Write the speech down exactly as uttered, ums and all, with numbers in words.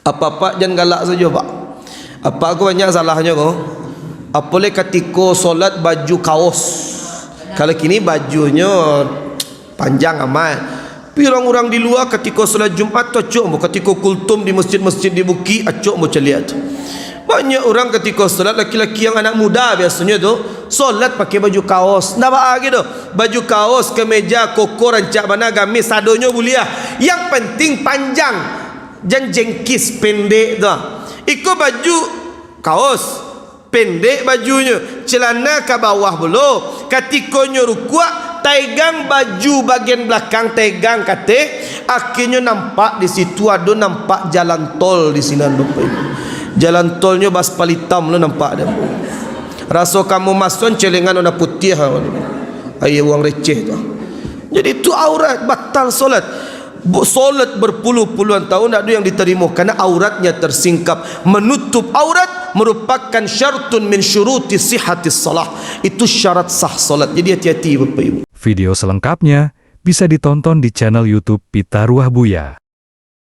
Apak-apak jan galak sajo, Pak. Apak ko banyak salahnyo ko. Apolai katiko solat baju kaos. Kalau kini bajunyo panjang amat. Tapi urang-urang di lua katiko solat Jumat tu acok ambo, katiko kultum di masjid-masjid di bukik acok ambo caliak tu. Banyak urang katiko solat, laki-laki yang anak muda biasonyo tu, solat pakai baju kaos. Ndak baa ge doh. Baju kaos, kemeja, koko rancak bana, gamis, sadonyo buliah. Yang penting panjang. Jan jengkis, pendek tu. Iko baju kaos, pendek bajunyo, celana ka bawah pulo. Katiko nyo rukuak, taegang baju bagian balakang, taegang katek, akhirnyo nampak di situ ado nampak jalan tol di sinan, Bapak Ibu. Jalan tolnyo baaspal itam lo nampak dek ambo. Raso kamo masuak celengan warna putiah, aia buang receh tu. Jadi itu aurat, batal solat. Bu-, solat berpuluh-puluhan tahun ndak ado yang ditarimo, karena auratnya tersingkap. Menutup aurat merupakan syartun min syuruti sihhatis salah. Itu syarat sah solat. Jadi hati-hati, Bapak Ibu. Video selengkapnya bisa ditonton di channel YouTube Pitaruah Buya.